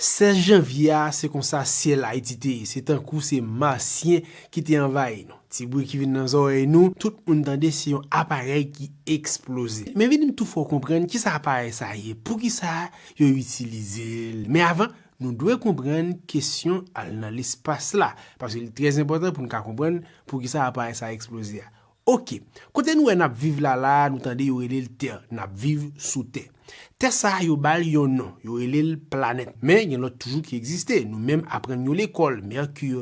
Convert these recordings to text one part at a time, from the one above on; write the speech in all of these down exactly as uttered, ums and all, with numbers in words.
Sèz janvye a, se konsa syèl Ayiti te ye. Se tankou se masyen ki te anvayi nou. Ti bri ki vin nan zòrèy nou, tout moun tande se yon aparèy ki eksploze. Men vin m tou fè w konprann kisa aparèy sa ye, poukisa yo itilize l. Men avan, nou dwe konprann kesyon al nan lespas la, paske li trè enpòtan pou n ka konprann poukisa aparèy sa eksploze a. Oke, kote nou wè n ap viv la la, nou tande yo rele l tè, n ap viv sou tè. Tè sa a, yo ba l yon non, yo rele l planèt. Men gen lòt toujou ki egziste. Nou menm aprann yo lekòl, Mèki,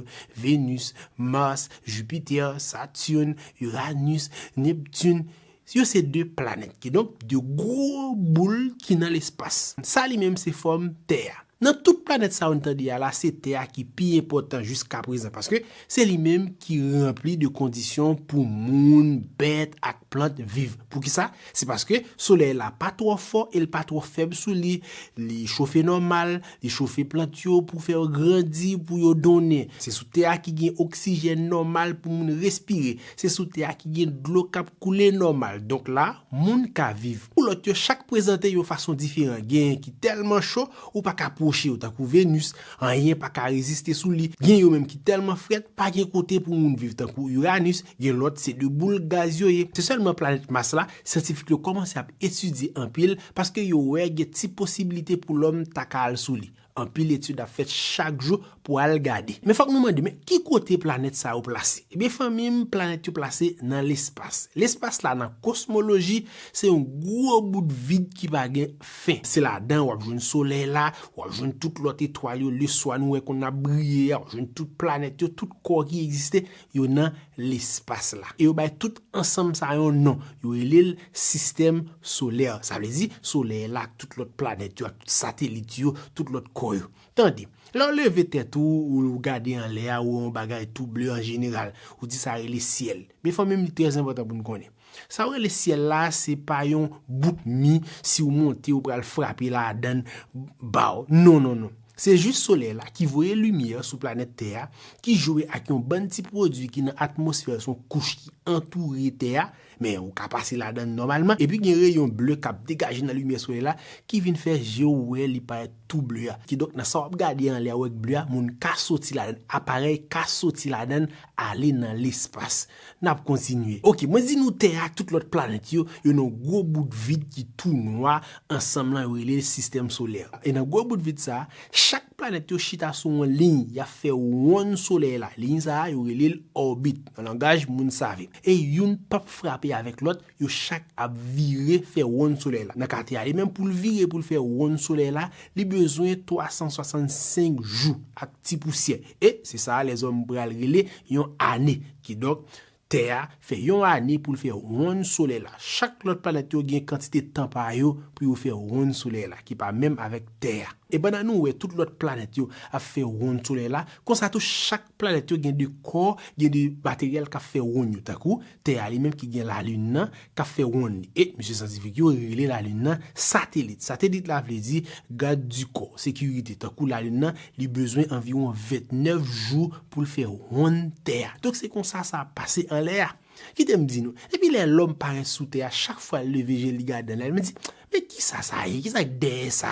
Venus, Mars, Jupiter, Saturne, Uranus, Neptune. Yo se de planèt, kidonk de gwo boul ki nan lespas. Sa li menm se fòm tè a. Nan tout planèt sa yo n tande a la, se tè a ki pi enpòtan jiska prezan, paske se li menm ki ranpli de kondisyon pou moun, bèt ak plant viv. Poukisa? Se paske solèy la pa twò fò e l pa twò fèb sou li. Li chofe nòmal, li chofe plant yo pou fè yo grandi, pou yo donnen. Se sou tè a ki gen oksijèn nòmal pou moun respire. Se sou tè a ki gen dlo k ap koule nòmal. Donk la, moun ka viv. Pou lòt yo, chak prezante yon fason diferan. Genyen ki tèlman cho, ou pa ka pwoche yo, tankou Venus, anyen pa ka reziste sou li. Gen yo menm ki tèlman frèt, pa gen kote pou moun viv, tankou Uranus, gen lòt se de boul gaz yo ye. Se sèlman planèt Mas la, syantifik yo kòmanse ap etidye anpil, paske yo wè gen ti posiblite pou lòm ta ka al sou li. Anpil etid ap fèt chak jou pou al gade. Men fòk nou mande, men ki kote planèt sa yo plase? Ebyen, fanmi m, planèt yo plase nan lespas. Lespas la, nan kosmoloji, se yon gwo bout vid ki pa gen fen. Se ladan w ap jwenn solèy la, w ap jwenn tout lòt etwal yo, leswa nou wè konn ap briye a, w ap jwenn tout planèt yo, tout kò ki egziste, yo nan lespas la. E yo bay tout ansanm sa yon non. Yo rele l sistèm solè. Sa vle di, solèy la ak tout lòt planèt yo, ak tout satelit yo, tout lòt kò yo. Tande, lè w leve tèt ou, ou gade anlè a, ou wè yon bagay tou ble an jeneral, ou di sa rele syèl. Men fanmi m, li trè enpòtan pou n konnen. Sa w rele syèl la, se pa yon bout mi, si w monte, ou pral frape ladan l, ba w. Non, non, non. Se jis solèy la ki voye limyè sou planèt tè a, ki jwe ak yon bann ti pwodui ki nan atmosfè, se yon kouch ki antoure tè a, men ou ka pase ladan l nòmalman. Epi gen reyon ble k ap degaje nan limyè solèy la, ki vin fè je w wè li parèt tou ble a. Kidonk, nan sa w ap gade anlè a, ou wè k ble a, moun ka soti ladan l, aparèy ka soti ladan l, ale nan lespas. N ap kontinye. Oke, mwen di nou tè a ak tout lòt planèt yo, yo nan gwo bout vid ki tou nwa, ansanm lan yo rele l sistèm solè. E nan gwo bout vid sa a, chak planèt yo chita sou yon liy, y ap fè wonn solèy la. Liy sa a, yo rele l òbit, nan langaj moun save. E youn p ap frape avèk lòt, yo chak ap vire fè wonn solèy la. Nan ka tè a, li menm pou l vire, pou l fè wonn solèy la, li bezwen twa san swasannsenk jou ak ti pousyè. E se sa a lèzòm pral rele yon ane. Kidonk, tè a fè yon ane pou l fè wonn solèy la. Chak lòt planèt yo gen kantite tan pa yo pou yo fè wonn solèy la, ki pa menm avèk tè a. E pandan nou wè tout lòt planèt yo ap fè wonn solèy la, konsa tou chak planèt yo gen de kò, gen de materyèl k ap fè wonn yo. Tankou tè a li menm ki gen lalin nan k ap fè wonn li. E mesye syantifik yo rele lalin nan satelit. Satelit la vle di gad di kò, sekirite. Tankou lalin nan, li bezwen anviwon vennèf jou pou l fè wonn tè a. Donk se konsa sa ap pase anlè a. Kite m di nou, depi lè lòm parèt sou tè a, chak fwa l leve je l, li gade anlè, l di, men kisa sa ye? Kisa k dèyè sa?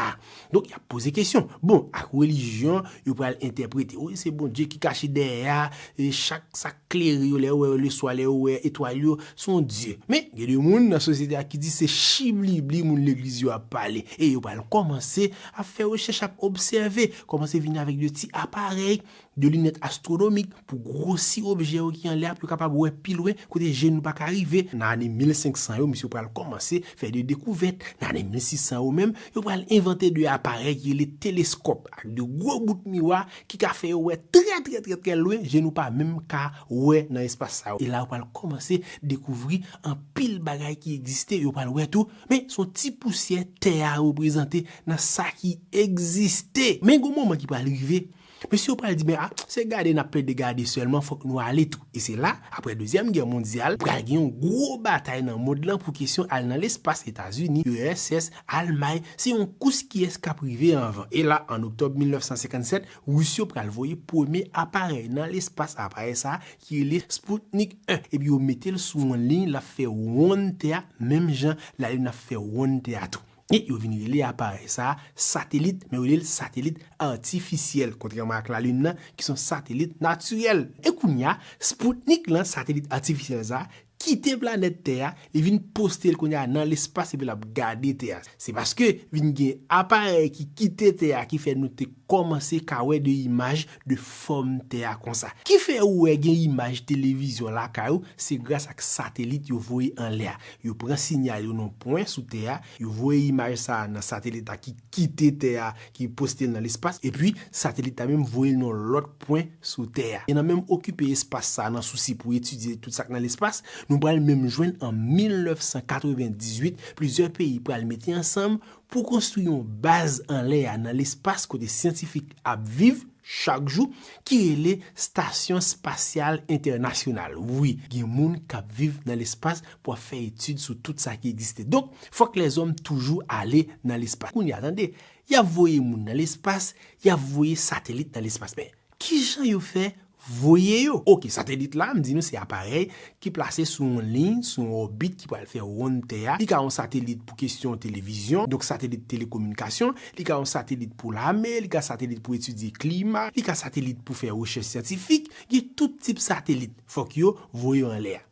Donk, y ap poze kesyon. Bon, ak relijyon, yo pral entèprete. Wi, se Bondye ki kache dèyè a, e chak sa k klere yo, lè yo wè leswa, lè yo wè etwal yo, se yon dye. Men, gen de moun nan sosyete a ki di se chiblibli moun legliz yo ap pale. E yo pral kòmanse ap fè rechèch, ap obsève, kòmanse vini avèk de ti aparèy, de linèt astwonomik pou gwosi objè yo ki anlè a, pou yo kapab wè pi lwen kote je nou pa ka rive. Nan ane mil senk san yo, misye pral kòmanse fè de dekouvèt. Nan ane mil sis san yo menm, yo pral envante de aparèy ki rele teleskòp ak de gwo bout miwa ki ka fè yo wè trè, trè, trè, trè lwen, je nou pa menm ka wè nan espas sa yo. E la, yo pral kòmanse dekouvri anpil bagay ki egziste. Yo pral wè tou, men se yon ti pousyè tè a reprezante nan sa ki egziste. Men gon moman ki pral rive, mesye yo pral di, men a, se gade n ap plede gade sèlman, fòk nou ale tou. E se la, apre Dezyèm Gè Mondyal, pral gen yon gwo batay nan mond lan pou kesyon al nan lespas. Etazini, U R S S, Almay, se yon kous kiyès k ap rive anvan. E la, an oktòb mil nèf san senkann sèt, Ris yo pral voye premye aparèy nan lespas, aparèy sa a ki rele Sputnik en. Epi yo mete l sou yon liy, l ap fè wonn tè a, menm jan lalin ap fè wonn tè a tou. E yo vin rele aparèy sa a satelit, men yo rele l satelit atifisyèl, kontrèman ak Lalin nan, ki se yon satelit natirèl. E kounye a, Sputnik lan, satelit atifisyèl sa a, kite planèt Tè a, li vin poste l kounye a nan lespas epi l ap gade Tè a. Se paske vin gen aparèy ki kite Tè a ki fè nou te kòmanse ka wè de imaj de fòm Tè a konsa. Ki fè ou wè gen imaj televizyon lakay ou, se gras ak satelit yo voye anlè a. Yo pran siyal yo nan pwen sou Tè a, yo voye imaj sa a nan satelit la ki kite Tè a, ki poste l nan lespas, epi satelit la menm voye l nan lòt pwen sou Tè a. Yo nan menm okipe espas sa a nan sousi pou etidye tout sa k nan lespas, nou pral menm jwenn an mil nèf san katrevendizuit, plizyè peyi pral mete ansanm pou konstwi yon baz anlè a nan lespas kote syantifik ap viv chak jou, ki rele Stasyon Espasyal Entènasyonal. Wi, gen moun k ap viv nan lespas pou ap fè etid sou tout sa ki egziste. Donk, fòk lèzòm toujou ale nan lespas. Kounye a, tande, y ap voye moun nan lespas, y ap voye satelit nan lespas. Men, kijan yo fè voye yo? Oke, satelit la, m di nou se aparèy ki plase sou yon liy, sou yon òbit ki pral fè wonn Tè a. Li ka yon satelit pou kesyon televizyon, donk satelit telekominikasyon, li ka yon satelit pou lame, li ka satelit pou etidye klima, li ka satelit pou fè rechèch syantifik, gen tout tip satelit. Fòk yo voye yo anlè a.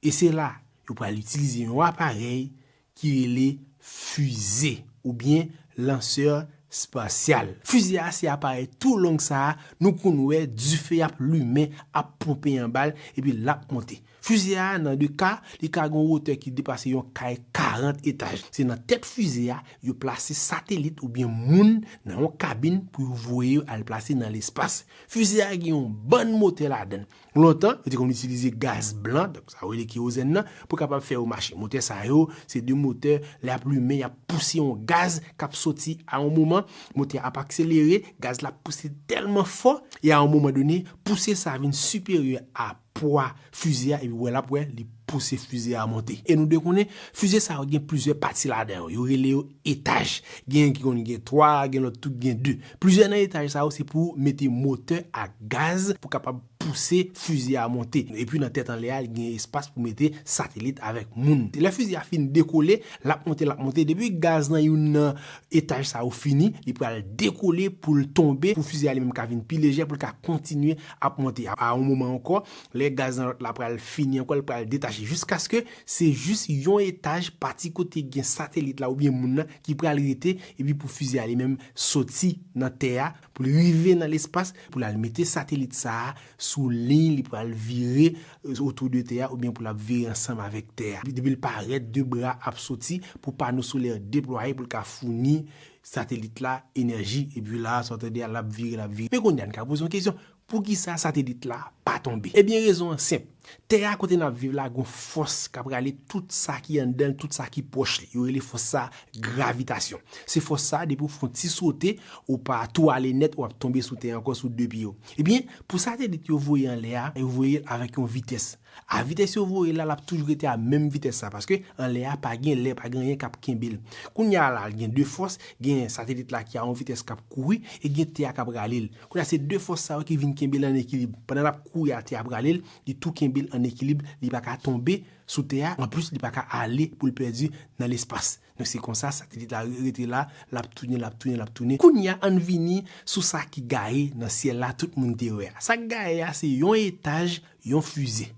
E se la, yo pral itilize yon aparèy ki rele fize oubyen lansè espasyal. Fize a se aparèy tou long sa a, nou konn wè dife ap limen, ap ponpe anba l, epi l ap monte. Fize a, nan de ka, li ka gen yon wotè ki depase yon kay karant etaj. Se nan tèt fize a, yo plase satelit oubyen moun nan yon kabin pou yo voye yo al plase nan lespas. Fize a gen yon bann motè ladan l. Lontan, yo te konn itilize gaz blan, donk sa yo rele kewozèn nan, pou kapab fè yo mache. Motè sa yo, se de motè, lè y ap limen, y ap pouse yon gaz k ap soti a yon moman, motè a ap akselere, gaz la ap pouse tèlman fò, e a yon moman done, pouse sa a vin siperyè a pwa fize a, epi wè l ap wè, li pouse fize a monte. E nou dwe konnen, fize sa yo gen plizyè pati ladan yo, yo rele yo etaj. Gen ki konn gen twa, gen lòt tou gen de. Plizyè nan etaj sa yo, se pou mete motè ak gaz pou kapab pouse fize a monte. Epi nan tèt anlè a, gen espas pou mete satelit avèk moun. Lè fize a fin dekole, l ap monte, l ap monte. Depi gaz nan youn nan etaj sa yo fini, li pral dekole pou l tonbe, pou fize a li menm ka vin pi lejè, pou l ka kontinye ap monte. A, a yon moman ankò, lè gaz nan lòt la pral fini ankò, l pral detache jiskaske se jis yon etaj pati kote gen satelit la oubyen moun nan ki pral rete, epi pou fize a li menm soti nan tè a, pou l rive nan lespas, pou l al mete satelit sa a sou liy, li pral vire, euh, otou de tè a, oubyen pou l ap vire ansanm avèk tè a. Depi l parèt, de bra ap soti pou pano solè deplwaye pou l ka founi satelit la enèji, epi la, sa w tande a, l ap vire, l ap vire. Men kounye a, n ka poze yon kesyon, poukisa satelit la pa tonbe? Ebyen, rezon an senp. Tè a kote n ap viv la, gon fòs k ap rale tout sa ki anndan l, tout sa ki pwòch li. Yo rele fòs sa gravitasyon. Se fòs sa, depi w fè yon ti sote, ou pa tou ale nèt, w ap tonbe sou tè a ankò sou de pye w. Ebyen, pou satelit yo voye anlè a, yo voye l avèk yon vitès. A vitès yo voye l la, l ap toujou rete a menm vitès sa, paske anlè a pa gen lè, pa gen anyen k ap kenbe l. Kounye a la, gen de fòs, gen satelit la ki a yon vitès k ap kouri, e gen tè a k ap rale l. Kounye a, se de fòs sa yo ki vin kenbe l an ekilib. Pandan l ap kouri a, tè a ap rale l, li tou kenbe l an ekilib, li pa ka tonbe sou tè a, anplis, li pa ka ale pou l pèdi nan lespas. Donk, se konsa, satelit la re-, rete la, l ap tounen, l ap tounen, l ap tounen. Kounye a, ann vini sou sa ki gaye nan syèl la, tout moun te wè a. Sa k gaye a, se yon etaj, yon fize.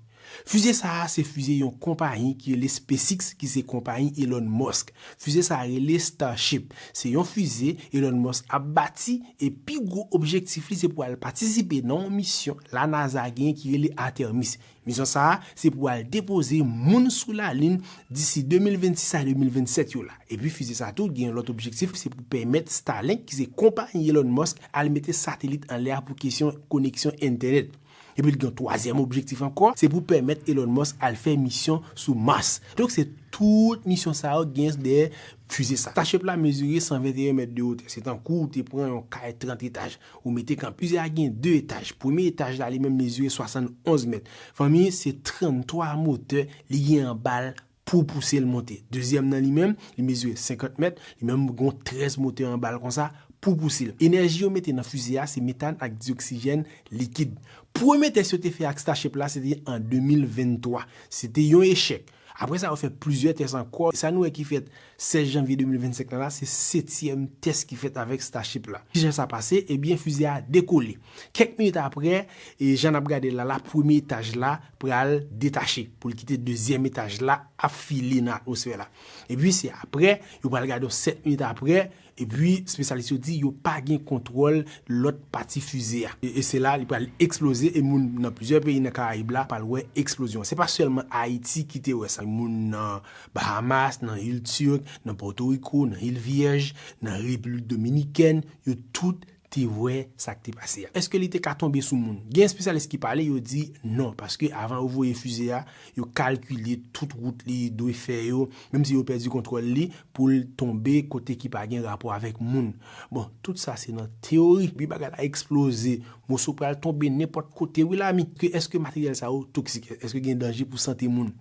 Fize sa a, se fize yon konpayi ki rele SpaceX, ki se konpayi Elon Musk. Fize sa a rele Starship. Se yon fize Elon Musk ap bati, e pi gwo objektif li, se pou al patisipe nan yon misyon la NASA genyen ki rele Artemis. Misyon sa a, se pou al depoze moun sou Lalin disi de mil vennsis a de mil vennsèt yo la. Epi fize sa a tou, gen yon lòt objektif, se pou pèmèt Starlink, ki se konpayi Elon Musk, al mete satelit anlè a pou kesyon koneksyon entènèt. Epi l gen yon twazyèm objektif ankò, se pou pèmèt Elon Musk al fè misyon sou Mars. Donk, se tout misyon sa yo gen dèyè fize sa. Starship la mezire san venteyen mèt de wotè. Se tankou w te pran yon kay trant etaj, ou mete kanpe. Fize a gen de etaj. Premye etaj la, li menm, mezire swasannonz mèt. Fanmi, se tranntwa motè li gen anba l pou pouse l monte. Dezyèm nan li menm, li mezire senkant mèt, li menm gon trèz motè anba l konsa pou pouse l. Enèji yo mete nan fize a, se metàn ak dioksijèn likid. Premye tès yo te fè ak Starship la, se te an de mil venntwa. Se te yon echèk. Apre sa, yo fè plizyè tès ankò. Sa nou wè ki fèt, sèz janvye de mil vennsenk la, la se setyèm tès ki fèt avèk Starship la. Kijan sa pase? Ebyen, fize a dekole. Kèk minit apre, e jan n ap gade la, la, premye etaj la pral detache pou l kite dezyèm etaj la ap file nan atmosfè la. Epi se apre, yo pral gade yon sèt minit apre, epi espesyalis yo di yo pa gen kontwòl lòt pati fize a. E, e se la li pral eksploze e moun nan plizyè peyi nan Karayib la pral wè eksplozyon. Se pa sèlman Ayiti ki te wè sa. Moun nan Bahamas, nan Il Turk, nan Pòtoriko, nan Il Vyèj, nan Repiblik Dominikèn, yo tout te wè sa k te pase a. Èske li te ka tonbe sou moun? Gen espesyalis ki pale, yo di non, paske avan yo voye fize a, yo kalkile tout wout li dwe fè yo, menm si yo pèdi kontwòl li, pou l tonbe kote ki pa gen rapò avèk moun. Bon, tout sa se nan teyori. Wi, bagay la eksploze, moso pral tonbe nenpòt kote, wi lami. Ke èske materyèl sa yo toksik? Èske gen danje pou sante moun?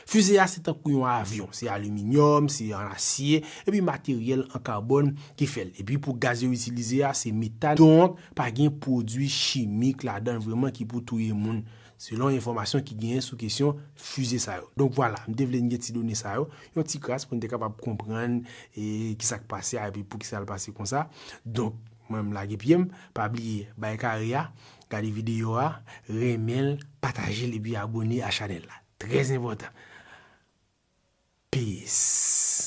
Fize a se tankou yon avyon, se aliminyòm, se an asye, epi materyèl an kabòn ki fè l. Epi pou gaz yo itilize a, se metàn. Donk, pa gen pwodui chimik ladan l vrèman ki pou touye moun, selon enfòmasyon ki genyen sou kesyon fize sa yo. Donk vwala, m te vle n gen ti done sa yo, yon ti kras pou n te kapab konprann e kisa k pase a epi poukisa l pase konsa. Donk, mwen m lage pye m, pa bliye bay kare a, gade videyo a, renmen l, pataje l epi abone a chanèl la. Trè enpòtan. Peace.